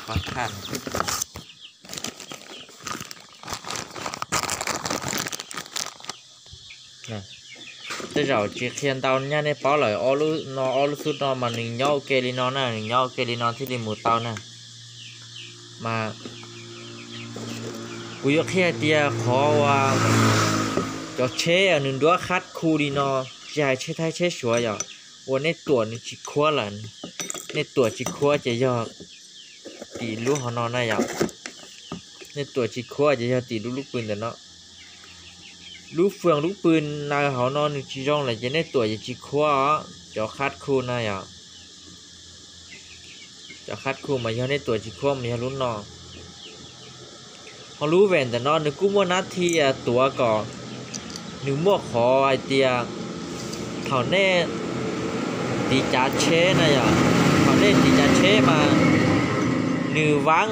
Pov thaj. Tej zaum tsis qhia ntau nyaj nej paub lawm, ob lub no, ob lub xub no mas nws nyob ua ke li no na, nws nyob ua ke li no thiaj li mus tau na. Mas kuv yuav qhia hais tias qhov uas cov tsheb nws nruab khab khu li no, tsis hais tsheb Thaib tsheb Suav yom, uas nej tuam nws tsis khuab lawm, nej tuam tsis khuab ces yog tim lub hauv no na yom. Nej tuam tsis khuab ces yog tim lub lub pw ntawm no. Lub fwm lub pw naws hauv no nws tsis zoo lawm ces nej tuam ces tsis khuab os, cov khab khu na yom. Cov khab khu mas yog nej tuam tsis khuab mas yog lub no. Ho lub vem ntawm no nws kuj muaj nab thi tuav kom nws muaj qhov hais tias thaum nej tiv cav tsheb na yom, thaum nej tiv cav tsheb mas nws vaab,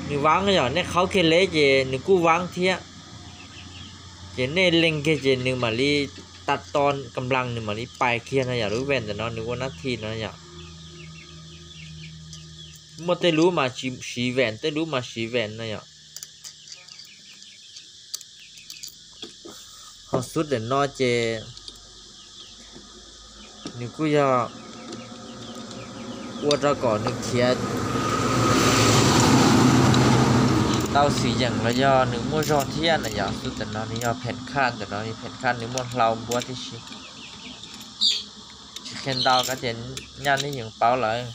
nws vaab yom, nej qhaub kiag leb ces nws kuj vaab thiab. Ces nej lees kiag ces nws mam li tag to, kam nplaas nws mam li pais kiag no yom. Lub vem ntawm no nws ua nab thi no yom. Muaj tej lub mas tsis siv vem, tej lub mas siv vem no yom. Ho xub ntawm no ces nws kuj yog ua rau kom nws khiav tau xwm yeem los yog nws muaj zog thiab na yom. Xub ntawm no nws yog phem khaj, ntawm no phem khaj nws muaj hlau npuab tib si. Tsis qhia ntau kab tias nyaj nej yeej paub lawm.